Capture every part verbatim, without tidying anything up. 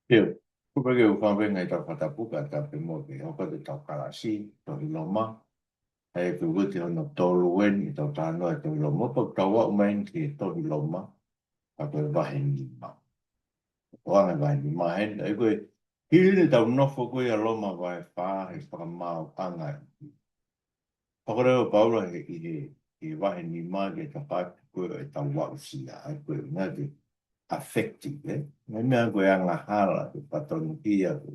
Ia, ko e pehē ʻoku ou fakaafeʻi ʻetau fakatapu kae ʻatā pē muʻa ke hoko atu ʻetau kalasi, tohi Loma. ʻA ia ko e uike hono tolu eni ʻetau talanoa ʻi he tohi Loma, pea tau aʻu mai ki he tohi Loma, ka ko e vahe nima. Ko e anga e vahe nima heni, ʻa ia ko e hili ʻetau nofo ko ia Loma vahe fā he fakamaauʻanga. Pea ko e lea ʻa Paula he, ʻi he, ʻi he vahe nima ke tapaki ko e ʻetau aʻusia, ʻa ia ko e ngaahi affected, ē? Ngaahi meʻa ko e angahala, ko e fakatonuhia, ko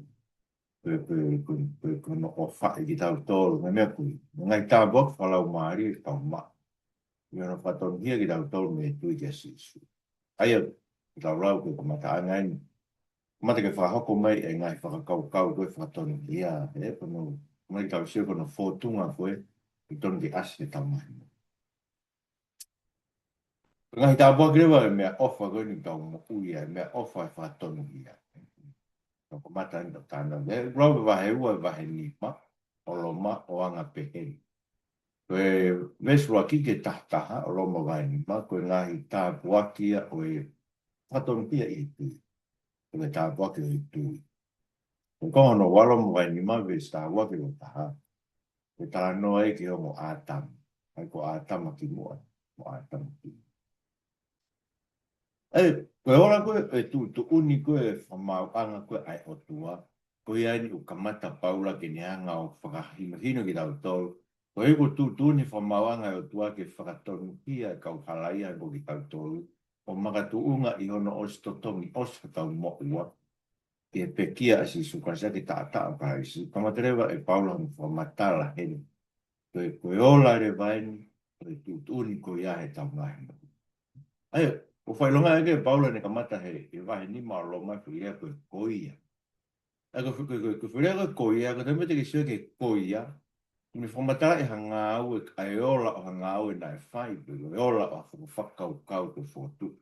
e, ko e, ko e, ko e, ko hono ʻofaʻi kitautolu, ngaahi meʻa ko e, ngaahi tāpuaki fakalaumālie ʻoku tau maʻu. ʻI hono fakatonuhia kitautolu mei he tui kia Sīsū. ʻA ia, ʻoku tau lau ko e kamataʻanga eni. Kamata ke fakahoko mai e ngaahi fakakaukau ko e fakatonuhia, ē, ko hono, mai ke tau sio ko hono fōtunga ko e, ʻoku totonu ke ʻasi he tau mahino. Ko e ngaahi tāpuaki leva e meʻaʻofa ko eni ʻoku tau moʻui ai, meʻaʻofa e fakatonuhia. Tau kamata eni ʻo talanoa. ʻOku lau e vahe ua, vahe nima, ʻo Loma ʻo anga pehē ni. Ko e veesi ʻuluaki ki he taha taha, ʻo Loma vahe nima, ko e ngaahi tāpuaki ia ʻo e fakatonuhia ʻi he tui. Ko e tāpuaki ʻo e tui. Ko e konga hono ua Loma vahe nima veesi taha ua ki he taha. Ko e talanoa ia ki he ongo ʻĀtama. ʻA ia ko ʻĀtama kimuʻa, mo ʻĀtama kimuʻa. ʻA ia, ko e ola ko e, e tuʻutuʻuni ko e fakamaauʻanga ko e ʻa e ʻOtua. Ko ia eni ʻoku kamata Paula ke ne hanga ʻo fakahinohino kitautolu. Ko e ʻuhi ko e tuʻutuʻuni fakamaauʻanga ʻa e ʻOtua ke fakatonuhia e kau halaia ko kitautolu. ʻO makatuʻunga ʻi hono ʻosi totongi ʻosi hotau moʻua. ʻI he pekia ʻa Sīsū Kalaisi, ʻa e taʻataʻa ʻo Kalaisi. Kamata leva ʻe Paula hono fakamatala heni. Ko e, ko e ola leva eni, ko e tuʻutuʻuni ko ia he tau ngaahi moʻui. ʻA ia, ʻoku fakaʻilonga ʻe Paula ʻene kamata he, he vahe nima ʻo Loma, foʻi lea ko e ko ia. ʻA ia ko e, ko e, ko e, ko e foʻi lea ko e ko ia, ko e taimi te ke sio ki he ko ia, ʻoku ne fakamatalaʻi ha ngāue, ʻa e ola ʻo ha ngāue naʻe fai, pe ko e ola ʻo ha faka-, fakakaukau ko e fokotuʻu.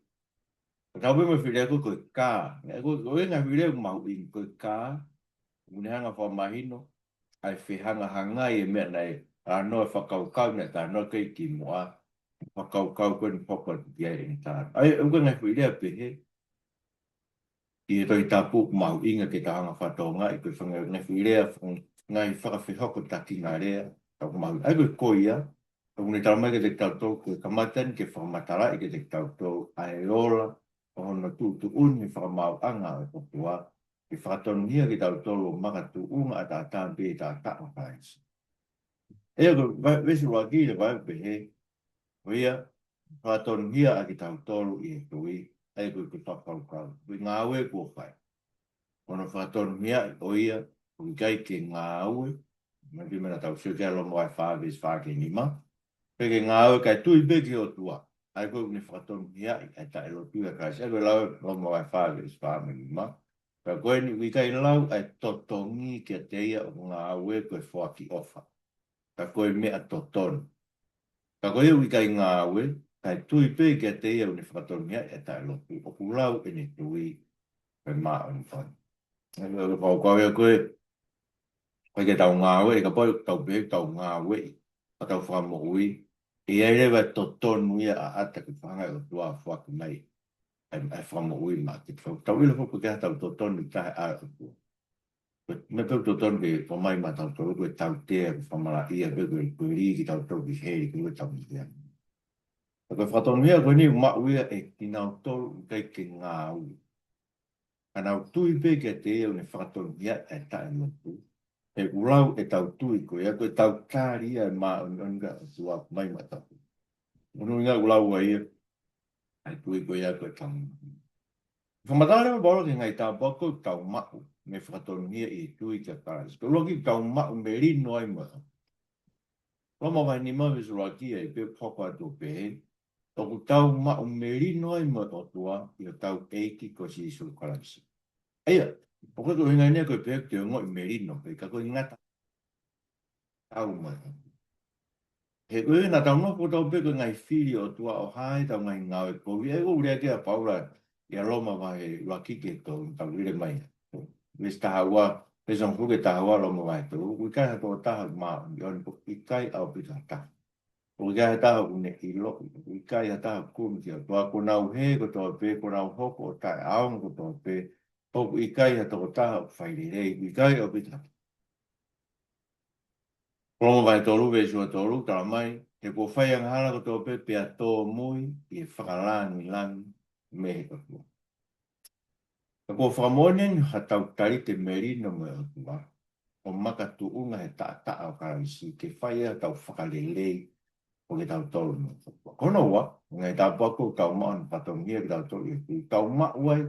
Ka tau pehē mo e foʻi lea ko e, ko e kā. Ē, ko e, ko e ngaahi foʻi lea ʻoku mahuʻinga ko e kā, ʻoku ne hanga fakamahino, ʻa e fehangahangai e meʻa naʻe, ʻa hono fakakaukau naʻe talanoa ki ai kimuʻa, fakakaukau ko eni hoko atu ki ai ʻene talanoa. ʻA ia, ʻoku ngaahi foʻi lea pehē, ʻi he Tohi Tapu mahuʻinga ke tau hanga fakatokangaʻi, ko e fanga ngaahi foʻi lea, fanga ngaahi fakafehokotaki ngaahi lea, tau mahuʻinga. ʻA ia ko e ko ia, ʻoku ne talamai kiate kitautolu, ko e kamata eni ke fakamatalaʻi kiate kitautolu, ʻa e ola, ʻo hono tuʻutuʻuni fakamaauʻanga ʻo e ʻOtua, ke fakatonuhia kitautolu ʻo makatuʻunga ʻataʻatā pē he taʻataʻa ʻo Kalaisi. ʻA ia ko e va-, veesi ʻuluaki leva ʻoku pehē, ko ia, fakatonuhia ʻa kitautolu ʻi he tui, ʻa ia ko e, ko e fakakaukau, ko e ngāue kuo fai. Ko hono fakatonuhia ʻo ia, ʻoku ʻikai ke ngāue, mai pē meʻa naʻa tau sio ki ai Loma vahe fā, veesi fā ki he nima. Pe ke ngāue kae tui pē ki he ʻOtua. ʻA ia ko ʻene fakatonuhiaʻi ʻa e taʻelotu ʻia Kalaisi. ʻA ia ko e lau ʻa Loma vahe fā, veesi fā mo e nima. Ka ko eni ʻoku ʻikai lau ʻa e totongi kiate ia ʻoku ngāue ko e foaki ʻofa. Ka ko e meʻa totonu. Ka ko ia ʻoku ʻikai ngāue, kae tui pē kiate ia ʻoku ne fakatonuhiaʻi ʻa e taʻelotu. ʻOku lau ʻene tui, ko e māʻoniʻoni. ʻA ia ko e fakakaukau ia ko e, ʻoku ʻikai ke tau ngāue, ʻe kapau tau pehē tau ngāue, ʻa tau fakamoʻui, ʻe ʻi ai leva e totonu ia ʻa ʻata ke fanga ʻOtua foaki mai, ʻa e, ʻa e fakamoʻui maʻa kitautolu. Tau ʻilo foki ko e hā ʻetau totonu ʻi he taha ʻa e ʻOtua. Ko e meʻa pē ʻoku totonu ke ʻomai maʻatautolu ko e tautea, ko e fakamalaʻia pē ko e, ko e lī kitautolu ki heli, ko e tautea. Ka ko e fakatonuhia ko eni ʻoku maʻu ia ʻe kinautolu ʻoku ʻikai ke ngāue. Ka nau tui pē kiate ia ʻoku ne fakatonuhiaʻi ʻa e taʻelotu. He ʻoku lau ʻetau tui ko ia, ko ʻetau tali ia e māʻoniʻoni ʻa e ʻOtua ʻoku ʻomai maʻatautolu. Ko hono ʻuhinga ʻoku lau ai ia, ʻa e tui ko ia ko e tau. Fakamatala leva ʻa Paula ki he ngaahi tāpuaki ʻoku tau maʻu, mei he fakatonuhia ʻi he tui kia Kalaisi. Ko e ʻuluaki ʻoku tau maʻu melino ai mo e ʻOtua. Loma vahe nima veesi ʻuluaki ʻa ia pē ʻoku hoko atu ʻo pehē, ʻoku tau maʻu melino ai mo e ʻOtua ʻi hotau ʻEiki ko Sīsū Kalaisi. ʻA ia, ʻoku ʻikai ko e ʻuhinga eni ia ko e pehē ʻoku te ongoʻi melino, pea ka ko e ngata ʻetau maʻu. He ko e naʻa tau nofo ʻo tau pehē ko e ngaahi fili ʻo e ʻOtua ʻo hā ʻetau ngaahi ngāue kovi. ʻA ia ʻoku lea ki ai ʻa Paula ʻia Loma vahe ʻuluaki ki he tolu, tau ʻilo mai. Veesi taha ua, veesi hongofulu ki he taha ua Loma vahe tolu. ʻOku ʻikai ha tokotaha māʻoniʻoni, ʻoku ʻikai ʻaupito ha taha. ʻOku ʻikai ha taha ʻoku ne ʻilo, ʻoku ʻikai ha taha ʻoku kumi ki he ʻOtua. Kuo nau hē kotoa pē, kuo nau hoko ʻo taʻeʻaonga kotoa pē. ʻoku ʻikai ha tokotaha ʻoku fai lelei, ʻoku ʻikai ʻaupito. Loma vahe tolu veesi ua tolu, talamai, he kuo fai angahala kotoa pē pea tōmui ʻi he fakalāngilangi mei he ʻOtua. Ka kuo fakamoʻoni ʻeni haʻatau talite melino mo e ʻOtua, ʻo makatuʻunga he taʻataʻa ʻo Kalaisi, ke fai ʻetau fakalelei ʻo kitautolu mo e ʻOtua. Ko hono ua, ngaahi tāpuaki ʻoku tau maʻu ʻa e fatongia kitautolu ʻi he tui, tau maʻu ai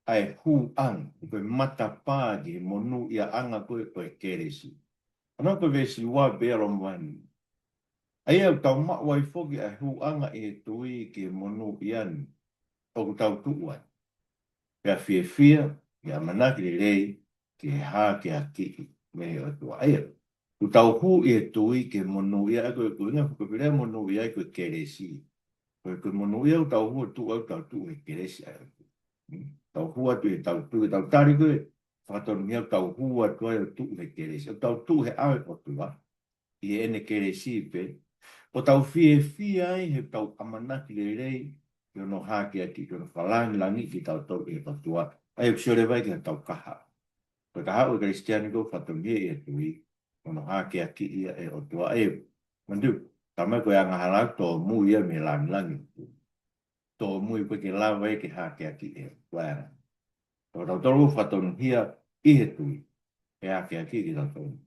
ʻa e hūʻanga, ko e matapā ki he monūʻiaʻanga ko ē ʻo e kelesi. Ko hono ko e veesi ua pē ʻa Loma vahe nima. ʻA ia ʻoku tau maʻu ai foki ʻa e hūʻanga ʻi he tui ki he monūʻia ni ʻoku tau tuʻu ai. Pea fiefia, ʻi he ʻamanaki lelei, ki he hākeakiʻi mei he ʻOtua. ʻA ia, ʻoku tau hū ʻi he tui ki he monūʻia, ʻa ia ko e, ko e ʻuhinga, ko e pē lea monūʻia ko e kelesi. Ko e, ko e monūʻia ʻoku tau hū atu ai, ʻoku tau tuʻu he kelesi ʻa e ʻOtua. Hmm? Tau hū atu ʻi heʻetau tui, ʻetau tali ko ē fakatonuhia ʻoku tau hū atu ai ʻo tuʻu he kelesi. ʻOku tau tuʻu he ʻao ʻo e ʻOtua, ʻi heʻene kelesi pē. ʻO tau fiefia ai heʻetau ʻamanaki lelei, ki hono hākeakiʻi, ki hono fakalāngilangiʻi kitautolu ʻe he ʻOtua. ʻA ia ʻoku sio leva ai ki heʻetau kahaʻu. Ko e kahaʻu ʻo e Kalisitiane ko e fatongia ʻi he tui, hono hākeakiʻi ia ʻe he ʻOtua. ʻA ia, manatu, talamai ko e angahala tōmui ia mei he lāngilangi. Tōmui pē ke lava ia ke hākeakiʻi ʻe he ʻOtua. Ko kitautolu fakatonuhia ʻi he tui, ʻe hākeakiʻi kitautolu.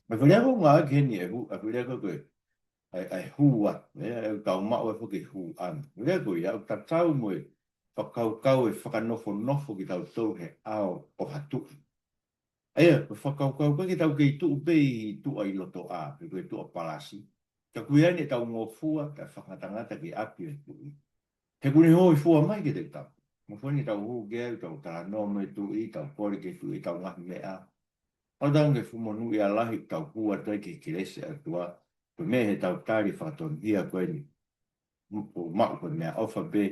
ʻA e foʻi lea ko ē ʻoku ngāueʻaki heni ʻe hū, ʻa e foʻi lea ko ē ko e, ʻa e, ʻa e hū atu, ʻe, ʻoku tau maʻu ai foki e hūʻanga. Foʻi lea ko ia, ʻoku tatau mo e fakakaukau ʻe fakanofonofo kitautolu he ʻao ʻo ha tuʻi. ʻA ia, ko e fakakaukau ko ē ke tau kei tuʻu pē ʻi tuʻa ʻi loto ʻā, pe ko e tuʻa palasi. Ka ʻoku ʻi ai ʻetau ngofua, ʻetau fakangatangata ki ʻapi ʻo e tuʻi. He ʻoku ne hōifua mai kiate kitautolu. Ngofua ʻeni ʻoku tau hū ki ai, ʻoku tau talanoa mo e tuʻi, ʻoku tau kole ki he tuʻi ʻetau ngaahi meʻa. ʻOku tau ngaahi fuʻu monūʻia lahi, ʻoku tau hū atu ai ki he kelesi ʻa e ʻOtua. Ko e meʻa heʻetau tali fakatonuhia ko eni. ʻOku maʻu ko e meʻaʻofa pē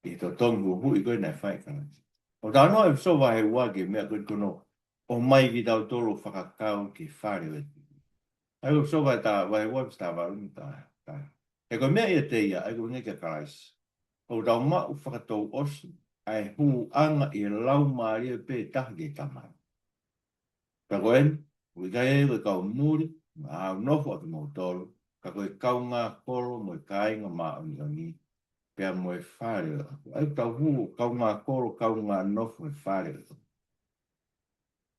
ʻi he totongi huhuʻi ko ē naʻe fai ʻe Kalaisi. ʻOku talanoa ʻEfesō vahe ua ki he meʻa ko eni, ko hono ʻomai kitautolu ʻo fakakau ki he fale ʻo e tuʻi. ʻA ia ko ʻEfesō vahe tā, vahe ua veesi tā valu mo e tā, tā. He ko e meʻa ʻiate ia, ʻa ia ko e ʻuhinga kia Kalaisi, ʻoku tau maʻu fakatouʻosi ʻa e hūʻanga ʻi he Laumālie pē taha ki he Tamai. Pea ko eni, ʻoku ʻikai ko e kau muli, naʻa nau nofo ʻa kimoutolu, ka ko e kaungā kolo mo e kāinga māʻoniʻoni, pea mo e fale ʻo e ʻOtua. ʻA ia ʻoku tau hū kaungā kolo, kaungā nofo he fale ʻo e ʻOtua.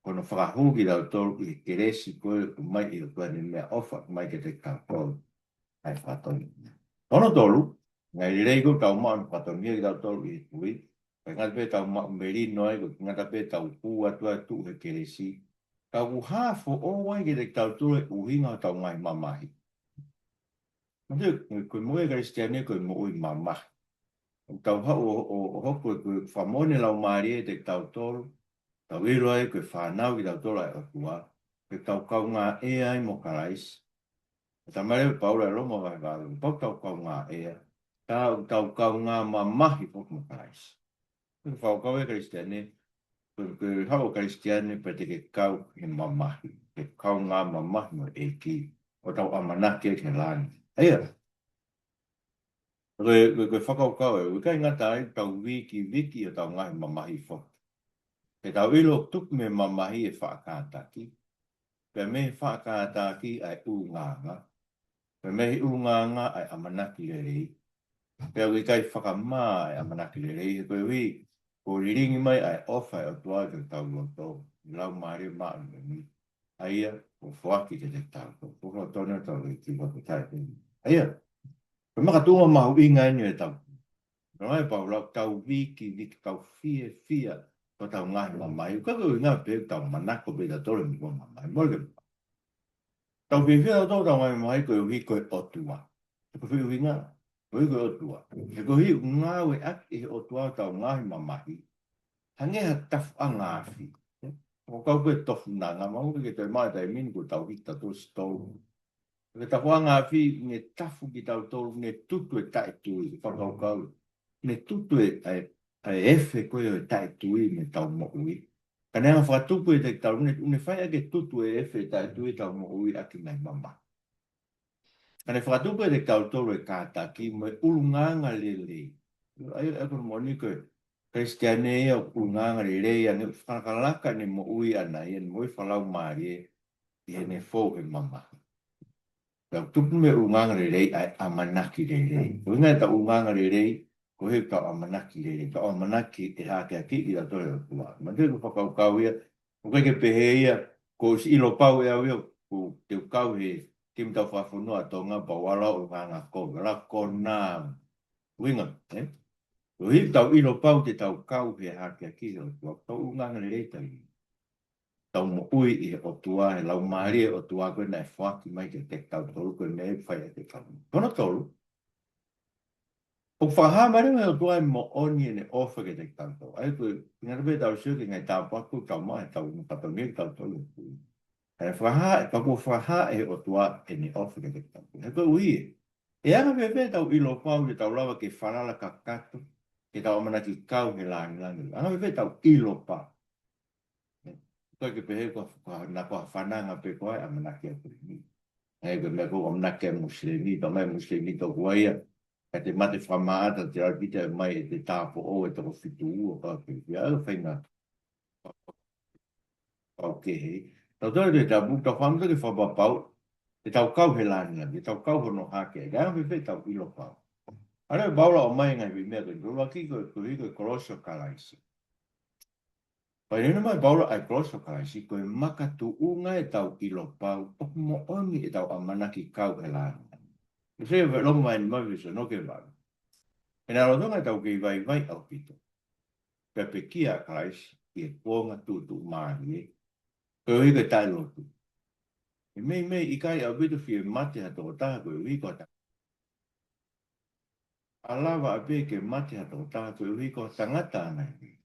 Ko hono fakahū kitautolu ʻi he kelesi ko ē ʻoku ʻomai ʻe he ʻOtua, ʻene meʻaʻofa ʻoku ʻomai kiate kitautolu. ʻA e fatongia. Ko hono tolu, ngaahi lelei ko ē ʻoku tau maʻu ʻo ne fatongia kitautolu ʻi he tui, ʻoku ʻikai ngata pē ʻetau maʻu melino ai, ʻoku ʻikai ngata pē ʻetau hū atu ai ʻo tuʻu he kelesi, ka ʻoku hā foʻou ai kiate kitautolu e ʻuhinga hotau ngaahi mamahi. Manatu, ko e moʻui ʻa e Kalisitiane ko e moʻui mamahi. ʻOku tau haʻu ʻo, ʻo, ʻo hoko ko e fakamoʻoni ʻa e Laumālie kiate kitautolu, tau ʻilo ai ko e fānau kitautolu ʻa e ʻOtua, ke tau kaungāʻea ai mo Kalaisi. ʻE talamai leva ʻe Paula ʻi Loma vahe valu, ʻoku tau kaungāʻea, ka ʻoku tau kaungāmamahi foki mo Kalaisi. Ko e fakakaukau ʻa e Kalisitiane, ko e, ko e haʻu ʻa e Kalisitiane pea te ke kau he mamahi, ke kaungāmamahi mo e ʻEiki, ʻo tau ʻamanaki ki he langi. ʻA ia, ko e, ko e, ko e fakakaukau ē, ʻoku ʻikai ngata ai ʻetau vikiviki ʻi hotau ngaahi mamahi foki. Ke tau ʻilo ʻoku tupu mei he mamahi e faʻa kātaki, pea mei he faʻa kātaki ʻa e ʻulungaanga, pea mei he ʻulungaanga ʻa e ʻamanaki lelei, pea ʻoku ʻikai fakamā ʻa e ʻamanaki lelei, he koeʻuhi kuo lilingi mai ʻa e ʻofa ʻa e ʻOtua ki hotau loto, ʻi he Laumālie Māʻoniʻoni, ʻa ia kuo foaki kiate kitautolu. Ko e fakatonu ʻetau ʻEiki, fakafetaʻi. ʻA ia, ko e makatuʻunga mahuʻinga ʻeni ʻo ʻetau. Naʻe ʻai ʻe Paula ʻoku tau vikiviki, tau fiefia, ko ʻetau ngaahi mamahi. ʻOku ʻikai ko e ʻuhinga pē ʻoku tau manako pē ʻe tautolu e moʻui mamahi. Mole ke tau fiefia tautolu ʻetau ngaahi mamahi koeʻuhi ko e ʻOtua. He ko e foʻi ʻuhinga, koeʻuhi ko e ʻOtua. He koeʻuhi ʻoku ngāueʻaki ʻe he ʻOtua ʻetau ngaahi mamahi. Hangē ha tafuʻanga afi. Ko e kau ko e tofunanga, mahalo ʻoku ke toe maʻu e taimi ni kuo tau hiki tautolu sitou. Ko e tafuʻanga afi, ne tafu kitautolu, ne tutu e taʻetui, fakakaukau. Ne tutu e, ʻa e, ʻa e efe ko ē ʻo e taʻetui mei heʻetau moʻui. Ka ne hanga fakatupu ʻiate kitautolu, ne, ne fai ʻaki e tutu e efe e taʻetui ʻetau moʻui ʻaki e ngaahi mamahi. Ka ne fakatupu ʻiate kitautolu e kātaki mo e ʻulungaanga lelei. ʻA ia, ʻa ia ko hono moʻoni ko e, Kalisitiane ia ʻoku ʻulungaanga lelei ange, ʻoku fakalakalaka ʻene moʻui ʻaʻana ia, ʻene moʻui fakalaumālie, ʻi heʻene fou he mamahi. Pea ʻoku tupu mei he ʻulungaanga lelei ʻa e ʻamanaki lelei. Ko e ʻuhinga ʻetau ʻulungaanga lelei, ko e ʻetau ʻamanaki lelei, ʻetau ʻamanaki ʻe hākeakiʻi kitautolu ʻe he ʻOtua. Manatuʻi ʻeku fakakaukau ia, ʻoku ʻikai ke pehē ia, kuo u ʻilo pau ʻe au ia, kuo u kau he timi taufakafonua ʻa Tonga pea u ala ʻulungaanga kovi, ala konā. ʻUhinga, ē? Ko e ʻetau ʻilo pau te tau kau he hākeakiʻi ʻo e ʻOtua, ʻetau ʻulungaanga lelei taimi. Tau moʻui ʻi he ʻOtua, he laumālie ʻo e ʻOtua ko ē naʻe foaki mai kiate kitautolu, ko e meʻa ʻoku fai ʻe he kau. Ko hono tolu, ʻoku fakahā mai leva ʻe he ʻOtua e moʻoni ʻene ʻofa kiate kitautolu. ʻA ia ko e, ʻuhinga pē ʻetau sio ki he ngaahi tāpuaki ʻoku tau maʻu, ʻetau ngaahi pātoni kitautolu. ʻA ia fakahā, ka kuo fakahā ʻe he ʻOtua ʻene ʻofa kiate kitautolu. He koeʻuhi ē, ʻe anga fēfē ʻetau ʻilo pau te tau lava ke falala kakato, ke tau ʻamanaki kau he lāngilangi. ʻE anga fēfē ʻetau ʻilo pau. ʻOku ʻikai ke pehē ko ha, ko ha, naʻa ko ha fananga pē ko ē ʻamanaki ʻaku eni. ʻA ia ko e meʻa ko ē ʻamanaki ʻa e Musilemi, talamai ʻe he Musilemi tokua ia, ka te mate fakamaʻata te ʻalu kita mai ʻete tāupoʻou ʻe toko fitu ua ka ke ia, ʻa e faʻahinga pau kehe. Tau tau te tapu, tau fāmili ke fakapapau, te tau kau he lāngilangi, te tau kau hono hake, ʻe anga fēfē ʻetau ʻilo pau. ʻA ia Paula ʻomai e ngaahi meʻa ko eni, ʻuluaki ko e, ko e, ko e kolosi ʻo Kalaisi. Pea ʻomai ʻe Paula ʻa e kolosi ʻo Kalaisi, ko e makatuʻunga ʻetau ʻilo pau, ʻoku moʻoni ʻetau ʻamanaki kau he lāngilangi. ʻI he Loma vahe nima veesi ono ki he valu. He naʻe lolotonga ʻetau kei vaivai ʻaupito. Pea pekia ʻa Kalaisi ʻi he kuonga tuʻutuʻumālie, koeʻuhi ko e taʻelotu. ʻE meimei ʻikai ʻaupito fie mate ha tokotaha koeʻuhi ko ha tangata. ʻE lava ʻapē ke mate ha tokotaha koeʻuhi ko ha tangata ʻana ia.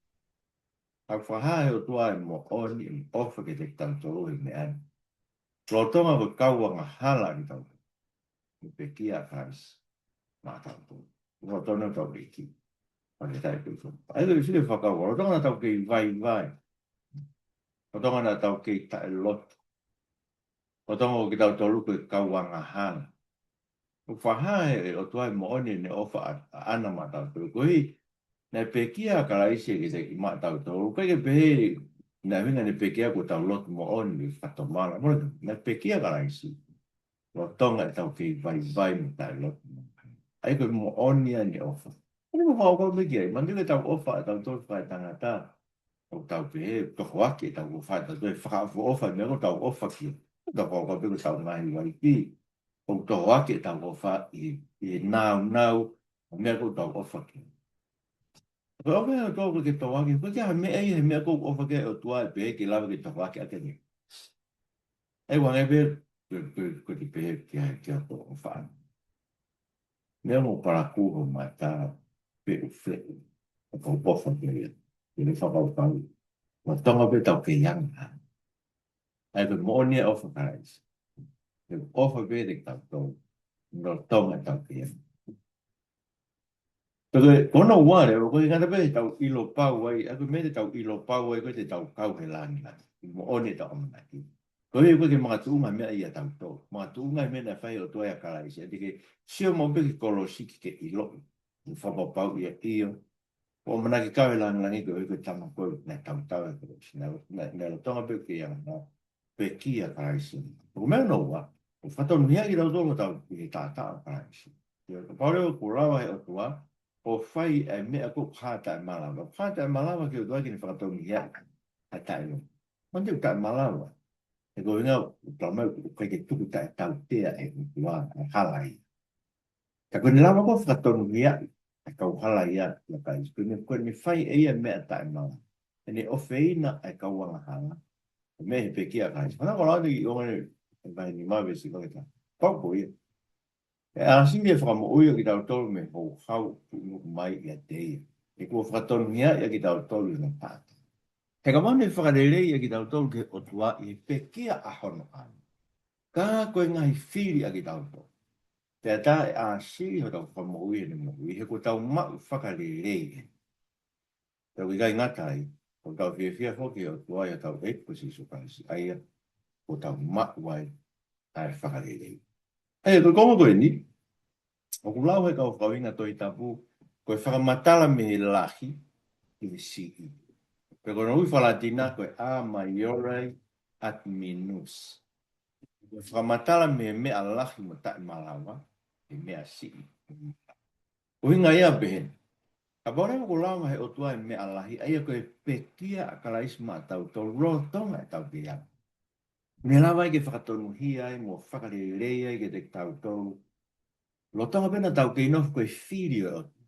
ʻOku fakahā ʻe he ʻOtua e moʻoni, ʻene ʻofa kiate kitautolu he meʻa ni. Lolotonga ko e kau angahala kitautolu, naʻe pekia ʻa Kalaisi maʻatautolu. Lolotonga ʻetau ʻEiki. Pea ke taʻe pē ko. ʻA ia ko e sile fakau, lolotonga naʻa tau kei vaivai. Lolotonga naʻa tau kei taʻelotu. Lolotonga ko kitautolu ko e kau angahala. ʻOku fakahā ʻe he ʻOtua e moʻoni ʻene ʻofa ʻa, ʻaʻana maʻatautolu. Koeʻuhi, naʻe pekia ʻa Kalaisi kiate kimaʻatautolu. ʻOku ʻikai ke pehē, naʻe ʻuhinga ʻene pekia kuo tau lotu moʻoni, fakatomala. Moʻoni, naʻe pekia ʻa Kalaisi. Lolotonga ʻetau kei vaivai mo taʻelotu. ʻA ia ko e moʻoni ʻa ʻene ʻofa. ʻOku ou fakakaukau pē ki ai, manatuʻi ʻetau ʻofa ʻatautolu fakaetangata. ʻOku tau pehē, tohoaki ʻetau ʻofa ʻatautolu, fakaʻofoʻofa, meʻa ʻoku tau ʻofa ki ai. ʻOku tau fakakaukau pē ko ʻetau ngaahi uaifi. ʻOku tohoaki ʻetau ʻofa ʻi, ʻi he nāunau, ʻo e meʻa ʻoku tau ʻofa ki ai. Ko e ʻofa ʻa e ʻOtua ʻoku ʻikai ke tohoaki, ʻoku ʻikai ha meʻa ia he meʻa ʻoku ʻofa ki ai e ʻOtua ʻe pehē ke lava ke tohoaki ʻaki ʻene. ʻE ua ngai pē, ko, ko, ko e pehē ki ai, ki ai ko e ʻofa. Meʻa mo palakū ho mata, feʻu feʻu, ʻoku ou ʻofa ki ai. Ke le fakakaukau. Lolotonga pē ʻetau kei angahala. ʻA ia ko e moʻoni e ʻofa ʻa Kalaisi. ʻOku ʻofa pē kiate kitautolu. Lolotonga ʻetau kei angahala. Pea ko e, ko hono ua leva, ko e ʻuhinga pē ʻetau ʻilo pau ai, ʻa ia ko e meʻa te tau ʻilo pau ai, ko e te tau kau he lāngilangi. Moʻoni ʻetau ʻamanaki. Koeʻuhi ʻoku ʻikai ke makatuʻunga meʻa ʻiate kitautolu. Makatuʻunga e meʻa naʻe fai ʻe he ʻOtua ʻia Kalaisi. ʻA ia te ke sio maʻu pē ki he kolosi ke ke ʻilo. Mo fakapapauʻi ʻio. ʻOku ʻamanaki kau he lāngilangi koeʻuhi ko e tama ko ē naʻe tautau he kolosi. Naʻe, naʻe, naʻe lolotonga pē ke anga pekia ʻa Kalaisi. Ko e meʻa hono ua, ʻoku fakatonuhiaʻi kitautolu ʻi hotau, ʻi he taʻataʻa ʻo Kalaisi. ʻIo, kapau leva ʻoku lava ʻe he ʻOtua ʻo fai e meʻa ʻoku hā taʻemalava. Hā taʻemalava ki he ʻOtua ke ne fakatonuhiaʻi ʻa e taʻelotu. Manatuʻi taʻemalava. He ko e ʻuhinga, ʻoku talamai ʻoku ʻikai ke tuku taʻetautea ʻe he ʻOtua ʻa e hala ia. Ka ko ʻene lava ko ē ʻo fakatonuhiaʻi ʻa e kau hala ia ʻia Kalaisi. Ko ʻene, ko ʻene fai ʻe ia e meʻa taʻemalava. ʻEne ʻofeina ʻa e kau angahala. Ko e meʻa he pekia ʻa Kalaisi. Hangē ko e lau ʻa e ʻOtua ʻi he vahe nima veesi ua ki he taha. Pau ko ia. ʻE ʻāsili e fakamoʻui ʻo kitautolu mei he houhau ʻoku tuʻunuku mai ʻiate ia. He kuo fakatonuhiaʻi ʻa kitautolu ʻi hono taʻataʻa. He kapau naʻe fakalelei ʻa kitautolu ki he ʻOtua ʻi he pekia ʻa hono ʻAlo, ka ko e ngaahi fili ʻa kitautolu, pea ʻe ʻāsili hotau fakamoʻui heʻene moʻui, he kuo tau maʻu fakalelei. Pea ʻoku ʻikai ngata ai, ʻoku tau fiefia foki ʻi he ʻOtua ʻi hotau ʻEiki ko Sīsū Kalaisi, ʻa ia kuo tau maʻu ai ʻa e fakalelei. ʻA ia, ko e konga ko eni, ʻoku lau ʻe he kau fakauhinga Tohi Tapu, ko e fakamatala mei he lahi, ʻi he siʻi. Pea ko hono ui faka-Latina ko e a maiore ad minus. Ko e fakamatala mei he meʻa lahi mo taʻemalava, ʻi he meʻa siʻi. ʻUhinga ia pehē ni. Kapau leva kuo lava he ʻOtua e meʻa lahi, ʻa ia ko e pekia ʻa Kalaisi maʻatautolu, lolotonga ʻetau kei anga. Ne lava ai ke fakatonuhia ai mo fakalelei ai kiate kitautolu. Lolotonga pē naʻa tau kei nofo ko e fili ʻo e ʻOtua.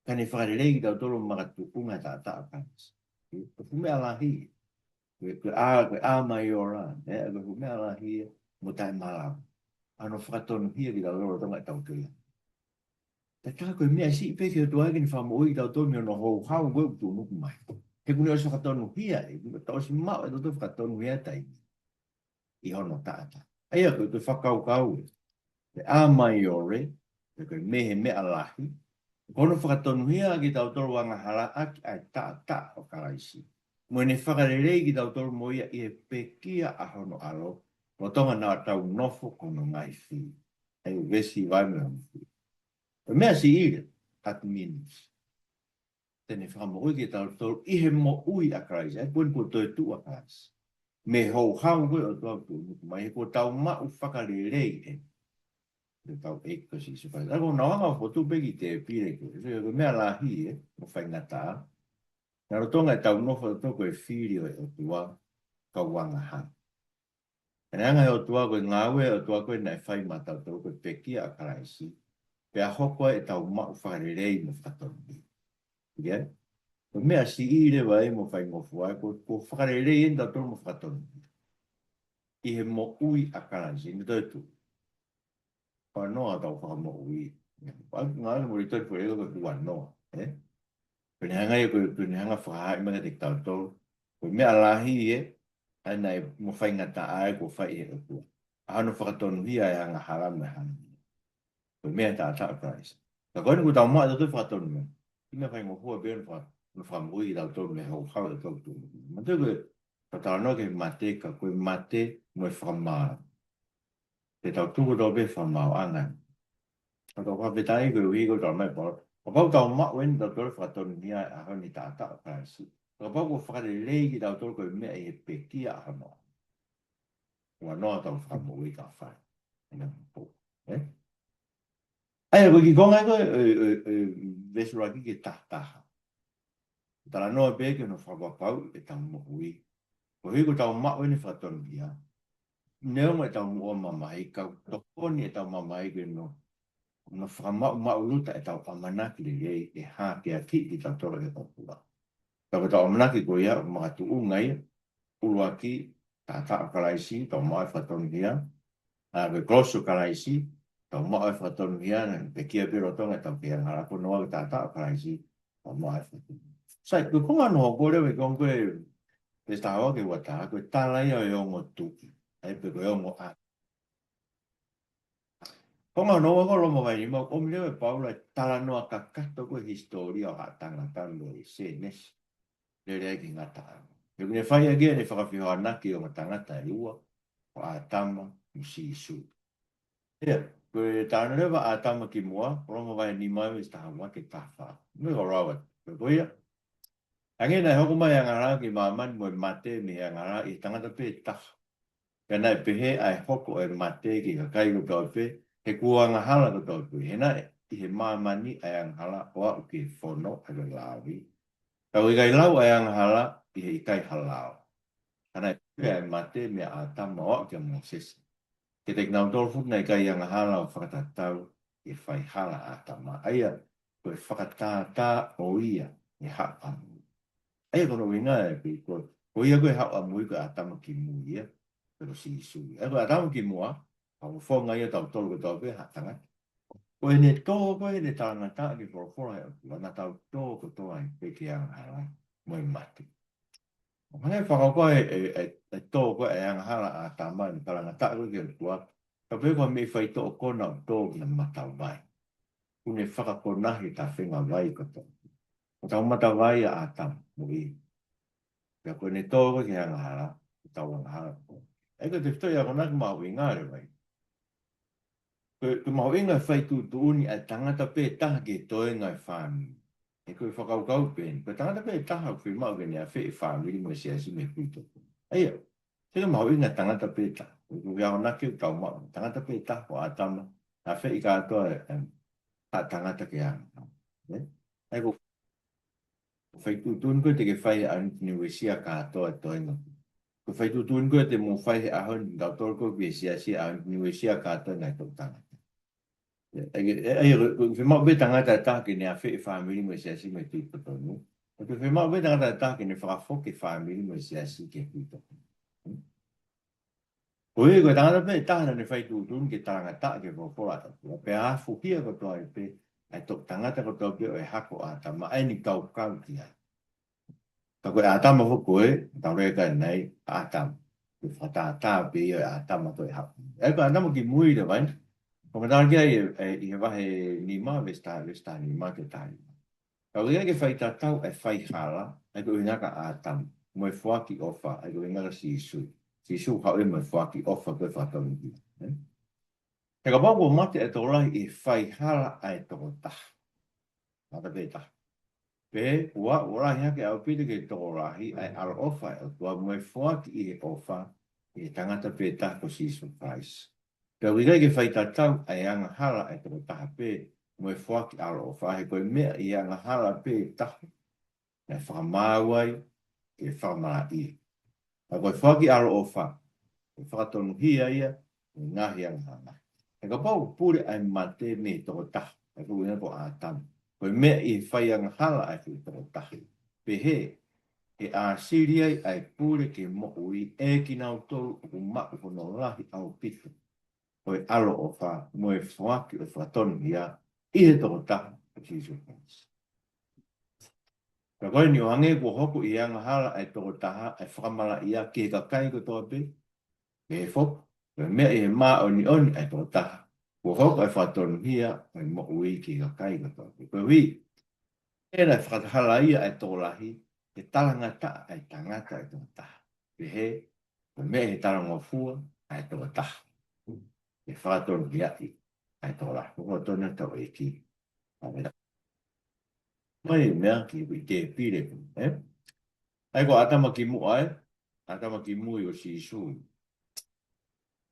Ka ne fakalelei kitautolu makatuʻunga he taʻataʻa ʻo Kalaisi. Ko e fuʻu meʻa lahi. Ko e, ko e a, ko e a maiore, ē, ko e fuʻu meʻa lahi, mo taʻemalava. ʻA hono fakatonuhia kitautolu lolotonga ʻetau kei anga. Tatau ko e meʻa siʻi pē ki he ʻOtua ke ne fakamoʻui kitautolu mei hono houhau ko ē ʻoku tuʻunuku mai. He kuo ne ʻosi fakatonuhia, ē, kuo tau ʻosi maʻu ʻe tautolu fakatonuhia taimi ʻi hono taʻataʻa. ʻA ia ko e, ko e fakakaukau ē. Ko e a maiore, pe ko e mei he meʻa lahi, ko hono fakatonuhia kitautolu angahala ʻaki ʻa e taʻataʻa ʻo Kalaisi. Mo ʻene fakalelei kitautolu mo ia ʻi he pekia ʻa hono ʻAlo, lolotonga naʻa tau nofo ko hono ngaahi fili. ʻA ia veesi valu mo e hongofulu. Ko e meʻa siʻi leva, ad minus. Te ne fakamoʻui kitautolu ʻi he moʻui ʻa Kalaisi, ʻa ia ko eni kuo toetuʻu ʻa Kalaisi. Mei he houhau ko ē ʻo e ʻOtua ʻoku tuʻunuku mai, he kuo tau maʻu fakalelei ʻe, ʻe hotau ʻEiki ko Sīsū Kalaisi. ʻA ia ko hono anga ʻo e fokotuʻu pē ki he tēpile ko ē, ko e meʻa lahi ē, mo faingataʻa. Naʻa lolotonga ʻetau nofo ʻatautolu ko e fili ʻo e ʻOtua, kau angahala. Pea ne hanga ʻe he ʻOtua ko e ngāue ʻa e ʻOtua ko ē naʻe fai maʻatautolu ko e pekia ʻa Kalaisi. Pea hoko ai ʻetau maʻu fakalelei mo fakatonuhia. ʻIo? Ko e meʻa siʻi leva ē mo faingofua ē, ko, ko e fakalelei eni ʻatautolu mo fakatonuhia. ʻI he moʻui ʻa Kalaisi, ne toetuʻu. Huanoa ʻetau fakamoʻui. ʻA ia, ngaahi moʻui tau pule ko e huanoa, ē? Pea ne hanga ia ko e, pea ne hanga fakahaaʻi mai kiate kitautolu. Ko e meʻa lahi ē, ʻa ia naʻe mo faingataʻa ē kuo fai ʻe he ʻOtua. ʻA hono fakatonuhia e angahala mo e hana. Ko e meʻa taʻataʻa ʻo Kalaisi. Ka ko eni kuo tau maʻu ʻatautolu fakatonuhia. ʻI he meʻa faingofua pē hono faka-, hono fakamoʻui kitautolu mei he houhau ʻo e ʻOtua ʻoku tuʻunuku mai. Manatuʻi ko e, ka talanoa ki he mate, ka ko e mate mo e fakamaau. Te tau tuku ʻatautolu pē fakamaauʻanga. Ka tau fakafetaʻi koeʻuhi ko e talamai ʻe Paula. Kapau tau maʻu eni ʻatautolu fakatonuhia ʻa hono taʻataʻa ʻo Kalaisi. Kapau kuo fakalelei kitautolu ko e meʻa ʻi he pekia ʻa hono ʻAlo. Huanoa ʻetau fakamoʻui ka fai. Ena po. Ē? ʻA ia, ko e kiʻi konga ko ē, ē, ē, ē, veesi ʻuluaki ki he taha taha. Talanoa pē ki hono fakapapauʻi ʻetau moʻui. Koeʻuhi ko ʻetau maʻu eni fakatonuhia. Neongo ʻetau moʻua mamahi, ka ʻoku tokoni ʻetau mamahi ke nau, nau fakamaʻumaʻuluta ʻetau ʻamanaki lelei ʻe hākeakiʻi kitautolu ʻe he ʻOtua. Ka ko ʻetau ʻamanaki ko ia, ʻoku makatuʻunga ia, ʻuluaki, taʻataʻa ʻo Kalaisi, tau maʻu e fakatonuhia, ʻa ia ko e kolosi ʻo Kalaisi, tau maʻu e fakatonuhia, naʻe pekia pē lolotonga ʻetau kei angahala, ko hono ua ko e taʻataʻa ʻo Kalaisi, tau maʻu e fakatonuhia. Sai, ko e konga hono hoko leva ʻi he konga ko ē, veesi taha ua ki he ua taha, ko e tala ia ʻo e ongo tuʻi, ʻa ia pe ko e ongo ʻa. Konga hono ua ko e Loma vahe nima, ʻomi leva ʻe Paula e talanoa kakato ko ē hisitōlia ʻo haʻa tangata mei Sēnesi. Lele ai ki he ngataʻanga. He ʻoku ne fai ʻaki ʻene fakafehoanaki ʻo e ongo tangata ʻe ua, ko ʻĀtama mo Sīsū. ʻIo, ko e talanoa leva ʻa ʻĀtama kimuʻa, Loma vahe nima veesi taha ua ki he taha fā. Meʻa ko e lau atu. Ko ia. Hangē naʻe hoko mai e angahala ki māmani mo e mate mei he angahala ʻi he tangata pē taha. Pea naʻe pehē ʻa e hoko ʻo e mate ki he kakai kotoa pē, he kuo angahala kotoa pē. He naʻe ʻi he māmani ʻa e angahala ʻo aʻu ki he fono ʻa e lāuʻi. Ka ʻoku ʻikai lau ʻa e angahala ʻi he ʻikai ha lao. Ka naʻe pehē ʻa e mate meia ʻĀtama ʻo aʻu kia Mōsese. Kiate kinautolu foki naʻe ʻikai angahala ʻo fakatatau ʻi he faihala ʻa ʻĀtama. ʻA ia, ko e fakatātā ʻo ia ʻi he haʻu ʻamui. ʻA ia ko hono ʻuhinga ē, ko, ko ia ko e haʻu ʻamui ko ʻĀtama kimui ia, pe ko Sīsū. ʻA ia ko ʻĀtama kimuʻa, ʻa e fofonga ia ʻo tautolu kotoa pē haʻa tangata. Ko ʻene tō ko ē ʻene talangataʻa ki he folofola ʻa e ʻOtua, naʻa tau tō kotoa ai pē ki he angahala mo e mate. Hangē fakakaukau e, e, e, e tō ko ē e angahala ʻa ʻĀtama ʻene talangataʻa ko ē ki he ʻOtua, ka pehē ko e meʻi faitoʻo ko ē naʻa tō ki he matavai. Kuo ne fakakonahi e tafenga vai kotoa. Ko hotau matavai ʻa ʻĀtama mo ʻIvi. Pea ko ʻene tō ko ē ki he angahala, ko hotau angahala ko ē. ʻA ia ko e tefitoʻi akonaki mahuʻinga leva ia. Ko e, ko e mahuʻinga e fai tuʻutuʻuni ʻa e tangata pē taha ki he toenga ʻo e fāmili. He ko e fakakaukau pē eni, ko e tangata pē taha ʻoku fiemaʻu ke ne afeʻi e fāmili mo e siasi mei he kui totonu. ʻA ia, ʻikai ke mahuʻinga tangata pē taha. ʻOku ʻi ai ʻa e ʻamanaki ʻoku tau maʻu, tangata pē taha ko ʻĀtama, afeʻi kātoa e, em, ha tangata ke anga. Ē? ʻA ia ko e fai tuʻutuʻuni ko ē te ke fai he ʻaho ni ke ne uesia kātoa e toenga. Ko e fai tuʻutuʻuni ko ē te mou fai he ʻaho ni, kitautolu ko ē ʻi he siasi he ʻaho ni, ke ne uesia kātoa e ngaahi toʻutangata. ʻA ia, ʻa ia, ko e, ko e fiemaʻu pē tangata ʻe taha ke ne afeʻi e fāmili mo e siasi mei he kui totonu. ʻOku fiemaʻu pē tangata ʻe taha ke ne fakafoki e fāmili mo e siasi ki he kui totonu. Ko ia, ko e tangata pē taha naʻa ne fai tuʻutuʻuni ke talangataʻa ki he folofola ʻa e ʻOtua, pea afuhia kotoa ai pē ʻa e toʻutangata kotoa pē ʻo e hako ʻo ʻĀtama, ʻa eni kau kau ki ai. Ka ko ʻĀtama foki ko ē, tau lea ki ai ʻanenai, ʻĀtama. Ko e fakatātā pē ia ʻo ʻĀtama ko e hako. ʻA ia ko ʻĀtama kimui leva eni. Ko e fakatātā ki ai ʻi he, ʻi he vahe nima, veesi taha, veesi taha nima ki he taha nima. Ka ʻoku ʻikai ke faitatau ʻa e faihala, ʻa ia ko e ʻuhinga kia ʻĀtama, mo e foaki ʻofa, ʻa ia ko e ʻuhinga kia Sīsū. Sīsū haʻu ia mo e foaki ʻofa ko e fakatonuhia. Ē? He kapau kuo mate ʻa e tokolahi ʻi he faihala ʻa e tokotaha. Mate pē taha. Pea ʻoku, ʻoku lahi hake ʻaupito ki he tokolahi ʻa e ʻaloʻofa ʻa e ʻOtua mo e foaki ʻi he ʻofa ʻi he tangata pē taha ko Sīsū Kalaisi. Pea ʻoku ʻikai ke faitatau ʻa e angahala ʻa e tokotaha pē mo e foaki ʻaloʻofa, he ko e meʻa ʻi he angahala pē taha naʻe fakamaau ai ke fakamalaʻia. Ka ko e foaki ʻaloʻofa, ʻe fakatonuhia ia ʻi he ngaahi angahala. He kapau ʻoku pule ʻa e mate mei he tokotaha, ʻa ia ko e ʻuhinga ko ʻĀtama, ko e meʻa ʻi he fai angahala ʻa e foʻi tokotaha, pehē ʻe ʻāsili ai ʻa e pule ki he moʻui ʻe kinautolu ʻoku maʻu hono lahi ʻaupito ʻo e ʻaloʻofa mo e foaki ʻo e fakatonuhia ʻi he tokotaha ko Sīsū Kalaisi. Pea ko eni, ʻo hangē kuo hoko ʻi he angahala ʻa e tokotaha ʻa e fakamalaʻia ki he kakai kotoa pē, pehē foki, ko e meʻa ʻi he māʻoniʻoni ʻa e tokotaha, kuo hoko ʻa e fakatonuhia ʻo e moʻui ki he kakai kotoa pē. Koeʻuhi, ʻi heʻene fakahalaia ʻa e tokolahi, ʻe talangataʻa ʻa e tangata ʻa e tokotaha. Pehē, ko e meʻa ʻi he talangofua ʻa e tokotaha, ʻe fakatonuhiaʻi ʻa e tokolahi. Ko e tonu ʻa e ʻEiki. ʻAmeni. Mai meʻa ki he tēpile, ē? ʻA ia ko ʻĀtama kimuʻa, ē? ʻĀtama kimui ʻo Sīsū.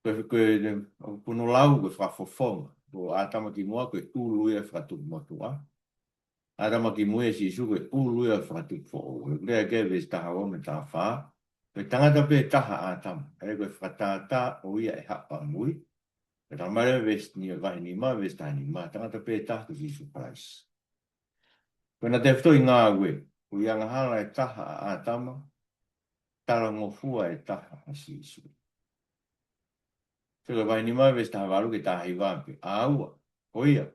Ko e, ko e, ko hono lau ko e fakafofonga. Ko ʻĀtama kimuʻa ko e ʻulu ia ʻo e fakatupu motuʻa. ʻĀtama kimui ʻa Sīsū ko e ʻulu ia ʻo e fakatupu foʻou. He ko e lea ki he veesi taha ua mo e taha fā, ko e tangata pē taha ʻa ʻĀtama, ʻa ia ko e fakatātā ʻo ia ʻe haʻu ʻamui. Pea talamai leva veesi ni, vahe nima, veesi taha nima, tangata pē taha ko Sīsū Kalaisi. Ko ʻena tefitoʻi ngāue, ʻoku ʻi he angahala ʻe taha ʻa ʻĀtama, talangofua ʻe taha ʻa Sīsū. Sio ki he vahe nima veesi taha valu ki he taha hiva pē. ʻA ua, ko ia,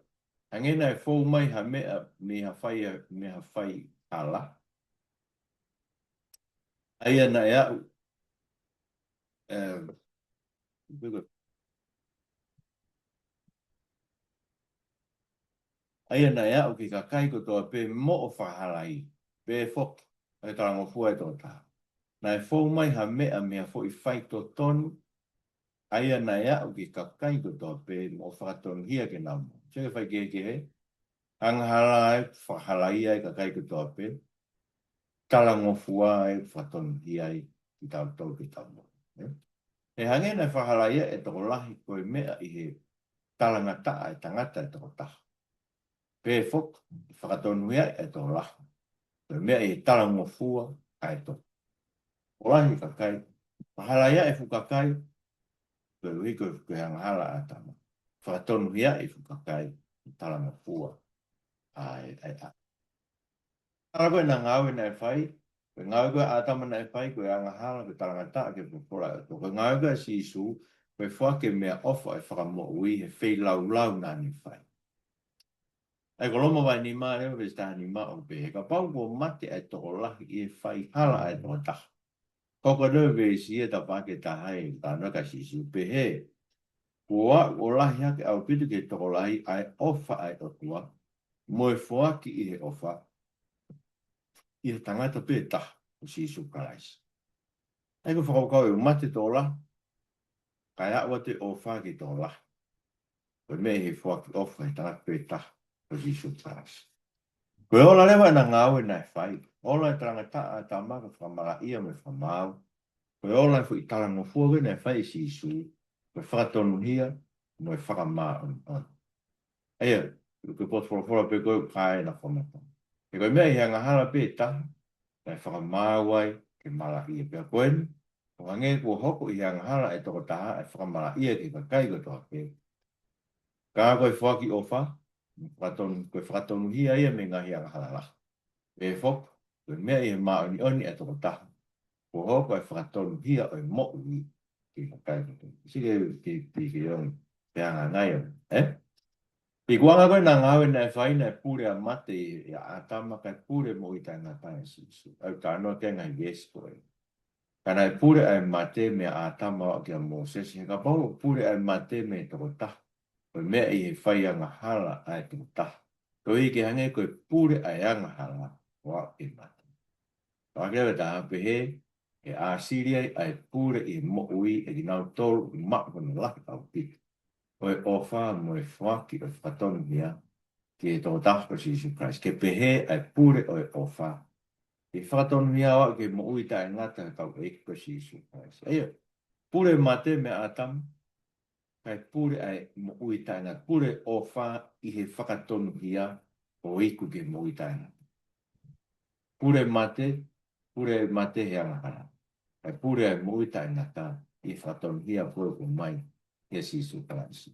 hangē naʻe fou mai ha meʻa mei ha fai, mei ha faihala, ʻa ia naʻe aʻu, ē, ʻa ia naʻe aʻu ki he kakai kotoa pē moʻo fakahalaia, pehē foki, ʻa e talangofua ʻe tokotaha. Naʻe fou mai ha meʻa mei ha foʻi faitotonu, ʻa ia naʻe aʻu ki he kakai kotoa pē moʻo fakatonuhia ke nau moʻui. Sio ki he faikehekehe, angahala ʻe fakahalaia ʻa e kakai kotoa pē, talangofua ʻe fakatonuhia ai kitautolu ke tau moʻui. Ē? He hangē naʻe fakahalaia ʻa e tokolahi ko e meʻa ʻi he talangataʻa ʻa e tangata ʻa e tokotaha, pehē foki, fakatonuhia ʻa e tokolahi ko e meʻa ʻi he talangofua ʻa e to-, tokolahi ʻo e kakai, fakahalaia ʻa e fuʻu kakai, koeʻuhi ko e, ko e angahala ʻa ʻĀtama. Fakatonuhia ʻa e fuʻu kakai, talangofua ʻa e, ʻa e, ʻa e. Ala ko ē ʻena ngāue naʻe fai, ko e ngāue ko ē ʻa ʻĀtama naʻe fai, ko e angahala, ko e talangataʻa ki he folofola ʻa e ʻOtua. Ko e ngāue ko ē ʻa Sīsū, ko e foaki e meʻaʻofa ʻo e fakamoʻui he feilaulau naʻa ne fai. ʻA ia ko Loma vahe nima leva veesi taha nima ʻoku pehē, kapau kuo mate ʻa e tokolahi ʻi he faihala ʻa e tokotaha. Ko e hoko ʻa e veesi ʻe taha ki he taha ʻi he talanoa kia Sīsū, pehē, kuo aʻu ʻo lahi hake ʻaupito ki he tokolahi ʻa e ʻofa ʻa e ʻOtua, mo e foaki ʻi he ʻofa, ʻi he tangata pē taha, ko Sīsū Kalaisi. ʻA ia ko e fakakaukau ʻe mate tokolahi, kae aʻu atu e ʻofa ki he tokolahi. Ko e meʻa ʻi he foaki ʻofa ʻi he tangata pē taha, ko Sīsū Kalaisi. Ko e ola leva ʻena ngāue naʻe fai. Ola e talangataʻa ʻa ʻĀtama ko e fakamalaʻia mo e fakamaau. Ko e ola e foʻi talangofua ko ē naʻe fai ʻe Sīsū, ko e fakatonuhia mo e fakamāʻoniʻoni. ʻA ia, ko e potu folofola pē ko ē ʻoku ʻi ai ʻena fakamatala. He ko e meʻa ʻi he angahala pē ʻe taha, naʻe fakamaau ai ke malaʻia. Pea ko eni, ʻo hangē kuo hoko ʻi he angahala ʻa e tokotaha ʻa e fakamalaʻia ki he kakai kotoa pē, ka ko e foaki ʻofa, fakatonu-, ko e fakatonuhia ia mei he ngaahi angahala lahi. Pea foki, ko e meʻa ʻi he māʻoniʻoni ʻa e tokotaha, kuo hoko ʻa e fakatonuhia ʻo e moʻui ki he kakai kotoa. Sike ki, ki, ki ongi pe anga ngai o, ē? ʻI he ʻuhinga ko ē ʻena ngāue naʻe fai, naʻe pule ʻa mate ʻia ʻĀtama, kae pule moʻui taʻengata ʻia Sīsū. ʻOku talanoa ki ai e ngaahi veesi ko ē. Ka naʻe pule ʻa e mate meia ʻĀtama ʻo aʻu kia Mōsese, he kapau ʻoku pule ʻa e mate mei he tokotaha, ko e meʻa ʻi he fai angahala ʻa e tokotaha, koeʻuhi ke hangē ko e pule ʻa e angahala ʻo aʻu ki he mate. Ka ke ʻave taha pehē, ʻe ʻāsili ai ʻa e pule ʻi he moʻui ʻa kinautolu ʻoku maʻu hono lahi ʻaupito ʻo e ʻofa mo e foaki ʻo e fakatonuhia ki he tokotaha ko Sīsū Kalaisi. Ke pehē ʻa e pule ʻo e ʻofa, ʻi he fakatonuhia ʻo aʻu ki he moʻui taʻengata ʻa hotau ʻEiki ko Sīsū Kalaisi. ʻA ia, pule mate meia ʻĀtama, kae pule ʻa e moʻui taʻengata. Pule ʻofa ʻi he fakatonuhia ʻo iku ki he moʻui taʻengata. Pule mate, pule mate he angahala, kae pule ʻa e moʻui taʻengata ʻi he fakatonuhia ko ē ʻoku ʻomai ʻia Sīsū Kalaisi.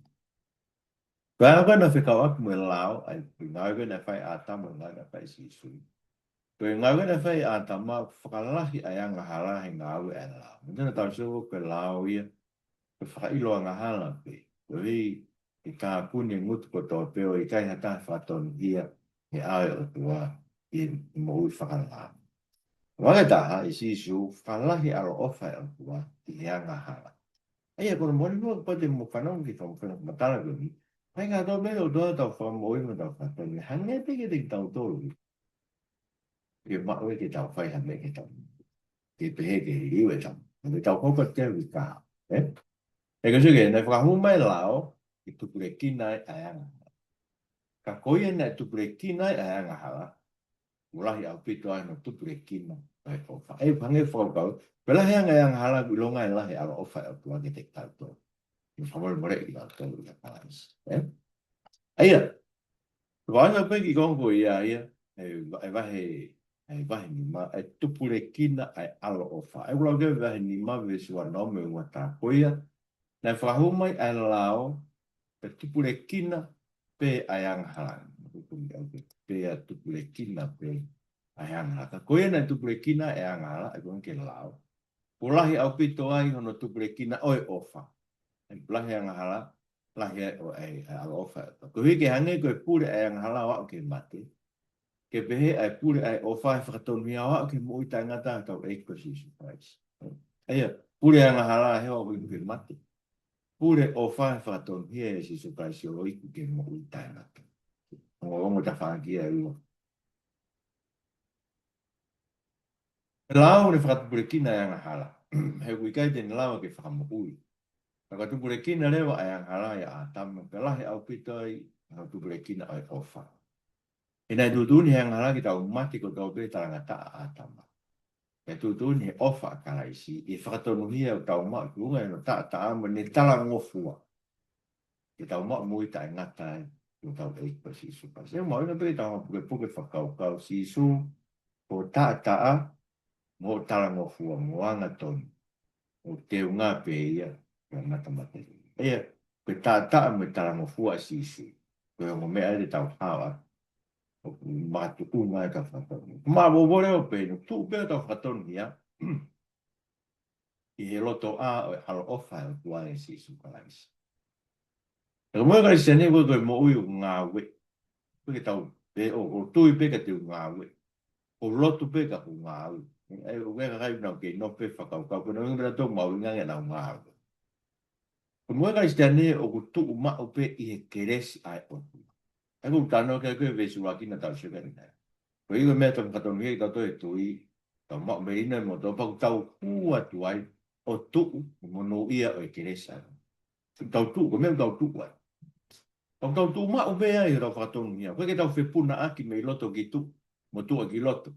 Pea ko ʻena fekauʻaki mo e lao, ʻa e ngāue ko ē naʻe fai ʻe ʻĀtama, ngāue naʻe fai ʻe Sīsū. Ko e ngāue ko ē naʻe fai ʻe ʻĀtama, fakalahi ʻa e angahala he ngāue ʻa e lao. Mo tena tau sio ko e lao ia, ko e fakaʻilo angahala pē. Koeʻuhi ke tāpuni e ngutu kotoa pē ʻo ʻikai ha taha fakatonuhia he ʻao ʻo e ʻOtua ʻi he moʻui fakalao. Vakai taha ʻe Sīsū, fakalahi ʻaloʻofa ʻa e ʻOtua ʻi he angahala. ʻA ia, ko hono moʻoni muʻa kapau te mou fanongo ki he fakamatala ko eni, ʻikai ngata pē ʻOtua ʻetau fakamoʻui mo ʻetau fakatonuhia, hangē pē kiate kitautolu ke maʻu ke tau fai ha meʻa ke tau, ke pehē ke liliu ʻetau, ke tau hoko atu ki he uike kahaʻu, ē? He ko e sio ki he, naʻe fakahū mai e lao ke tupulekina ai ʻa e angahala. Ka ko ia naʻe tupulekina ai ʻa e angahala, ʻoku lahi ʻaupito ai hono tupulekina ʻa e ʻofa. ʻE hangē fakakaukau, pea lahi ange e angahala, ʻoku ʻilonga ʻe lahi e ʻaloʻofa ʻa e ʻOtua kiate kitautolu. Mo fakamolemoleʻi kitautolu ʻia Kalaisi. Ē? ʻA ia, ko e ʻuhinga pē ki he konga ko ia ia, ʻe va-, ʻe vahe, ʻe vahe nima, ʻe tupulekina ʻa e ʻaloʻofa. ʻE lau ki he vahe nima veesi ua noa mo e ua taha ko ia, naʻe fakahū mai ʻa e lao, ʻe tupulekina pē ʻa e angahala. Pea tupulekina pē ʻa e angahala. Ka ko ia naʻe tupulekina e angahala, ʻa ia ko e lao, ʻoku lahi ʻaupito ai hono tupulekina ʻo e ʻofa. ʻE lahi e angahala, lahi ai ʻo e, e ʻaloʻofa. Koeʻuhi ke hangē ko e pule ʻa e angahala ʻo aʻu ki he mate, ke pehē ʻa e pule ʻa e ʻofa he fakatonuhia ʻo aʻu ki he moʻui taʻengata ʻa hotau ʻEiki ko Sīsū Kalaisi. ʻA ia, pule angahala he ʻoku iku ki he mate. Pule ʻofa he fakatonuhia ʻia Sīsū Kalaisi ʻo iku ki he moʻui taʻengata. Ongo, ongo tafaʻaki ʻe ua. Lao naʻe fakatupulekina e angahala. He ʻoku ʻikai te ne lava ke fakamoʻui. Ka ko e tupulekina leva e angahala ʻia ʻĀtama, pea lahi ʻaupito ai hono tupulekina ʻo e ʻofa. He naʻe tuʻutuʻuni he angahala ke tau mate kotoa pē talangataʻa ʻa ʻĀtama. Pea tuʻutuʻuni he ʻofa ʻa Kalaisi, ʻi he fakatonuhia ʻoku tau maʻu tuʻunga ʻi hono taʻataʻa mo ʻene talangofua, ke tau maʻu moʻui taʻengata ai ʻi hotau ʻEiki ko Sīsū Kalaisi. ʻE mahuʻinga pē ke tau pukepuke fakakaukau, Sīsū, ko e taʻataʻa, mo e talangofua, mo e angatonu, ʻoku teunga pē ia, pea matamata. ʻA ia, ko e taʻataʻa mo e talangofua ʻa Sīsū, ko e ongo meʻa ia te tau hao atu, ʻoku makatuʻunga ai ʻetau fakatonu. Ko e maʻu vole ʻo pē, ʻoku tuʻu pē ʻetau fakatonuhia ʻi he lotoʻā ʻo e ʻaloʻofa ʻa e ʻOtua ʻia Sīsū Kalaisi. Ka ko e moʻui Kalisitiane ko e, ko e moʻui ʻoku ngāue. Pea ke tau, pē ʻo, ʻo tui pē ka te u ngāue. ʻO lotu pē ka ʻoku ngāue. ʻA ia, ʻoku ʻi ai e kakai ʻoku nau kei nofo pē fakakaukau, ko e nau inga pē nautolu maʻu inga ke nau ngāue. Ko e moʻui Kalisitiane ʻoku tuʻu maʻu pē ʻi he kelesi ʻa e ʻOtua. ʻA ia ʻoku talanoa ki ai ko e veesi ʻuluaki naʻa tau sio ki ai ʻanenai. Koeʻuhi ko e meʻa ʻoku tau fakatonuhia kitautolu he tui, tau maʻu melino mo tau pau tau hū atu ai ʻo tuʻu, monūʻia ʻo e kelesi ʻa e ʻOtua. Tau tuʻu, ko e meʻa ʻoku tau tuʻu ai. ʻOku tau tuʻu maʻu pē ai ʻi hotau fakatonuhia. ʻOku ʻikai ke tau fepunaʻaki mei loto ki tuʻa, mo tuʻa ki loto.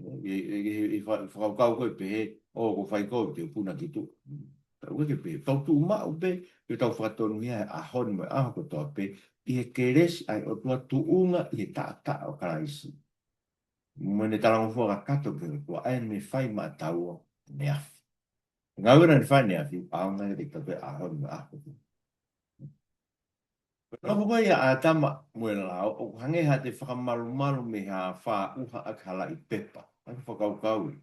ʻI, ʻi, ʻi, ʻi fa-, fakakaukau ko ē pehē, ʻoku ou fai ko ē te u puna ki tuʻa. ʻOku ʻikai ke pehē, tau tuʻu maʻu pē ʻi hotau fakatonuhia he ʻaho ni mo e ʻaho kotoa pē, ʻi he kelesi ʻa e ʻOtua, tuʻunga ʻi he taʻataʻa ʻo Kalaisi. Mo ʻene talangofua kakato ki he ʻOtua, ʻa ia naʻe fai maʻatautolu ʻaneafi. Ngāue naʻa ne fai ʻaneafi, ʻaonga ia kiate kitautolu he ʻaho ni mo e ʻaho kotoa. Ko e nofo ko ē ʻa ʻĀtama mo e lao, ʻoku hangē ha toe fakamalumalu mei ha afā ʻuha ʻaki ha laʻi pepa. ʻA ia fakakaukau ia.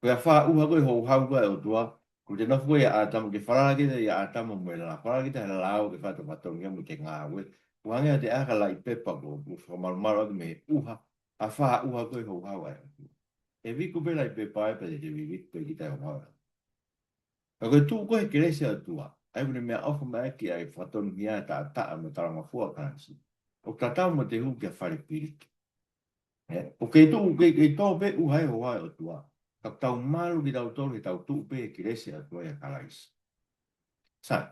Ko e afā ʻuha ko ē houhau ko ē ʻa e ʻOtua, ko e toe nofo ko ē ʻa ʻĀtama, ke falala kita ʻia ʻĀtama mo e lao. Falala kita he lao ke fai ʻetau fakatonuhia mo ʻetau ngāue. ʻOku hangē ha toe ʻai ha laʻi pepa ko ē, ʻoku fakamalumalu ʻaki mei he ʻuha, afā ʻuha ko ē houhau ʻa e ʻOtua. ʻE viku pē laʻi pepa ia pea te te viku pē kita ʻi he houhau. Ka ko e tuʻu ko ē he kelesi ʻa e ʻOtua, ʻa ia ʻoku ne meʻaʻofa mai ʻaki ʻa e fakatonuhia, taʻataʻa mo e talangofua ʻa Kalaisi, ʻoku tatau mo e toe hū ki ha fale piliki. Ē, ʻoku kei tuʻu, kei, kei tō pē ʻuha ia he houhau ʻa e ʻOtua. Ka ʻoku tau malu kitautolu he tau tuʻu pē he kelesi ʻa e ʻOtua ʻia Kalaisi. Sai.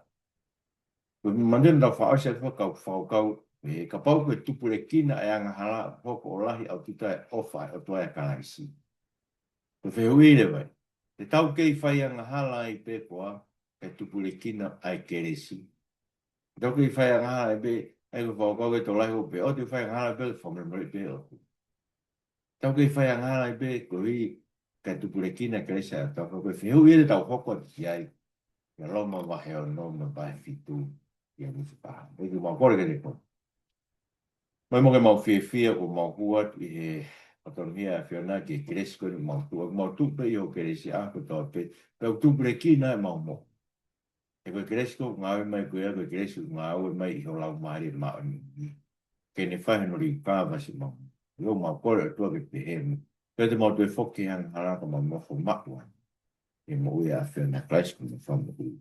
Ko e manatu naʻa tau fakaʻosi atu fakau-, fakakaukau, ē, kapau ko e tupulekina ʻa e angahala, hoko ʻo lahi ʻaupito ʻa e ʻofa ʻa e ʻOtua ʻia Kalaisi. Ko e fehuʻi leva ia. Te tau kei fai angahala ai pē koā, kae tupulekina ʻa e kelesi? Te tau kei fai angahala ai pē, ʻa ia ko e fakakaukau ke tau lahi ʻo pehē, ʻoku te fai angahala ai pē, fakamolemole pē ʻOtua. Tau kei fai angahala ai pē, koeʻuhi kae tupulekina e kelesi ʻa e ʻOtua? Ko e fehuʻi ia te tau hoko atu ki ai, ʻia Loma vahe ono mo e vahe fitu, ʻi he musi paha. ʻEiki, mau kole kiate koe. Mai mo ke mau fiefia, ko mau hū atu ʻi he fakatonuhia ʻa e ʻAfiona ki he kelesi ko eni ʻoku mau tuʻu, mau tuʻu pē ʻi ho kelesi ʻaho kotoa pē, pea ʻoku tupulekina ʻemau moʻui. He ko e kelesi ʻoku ngāue mai ko ia, ko e kelesi ʻoku ngāue mai ʻi ho Laumālie Māʻoniʻoni. Ke ne fai hono liukava siʻemau moʻui. ʻOku mau kole ʻOtua ke pehē mai. Pea te mau toe foki he angahala ka mau nofo maʻu ai ʻi he moʻui ʻa e ʻAfiona, Kalaisi ko homau Fakamoʻui.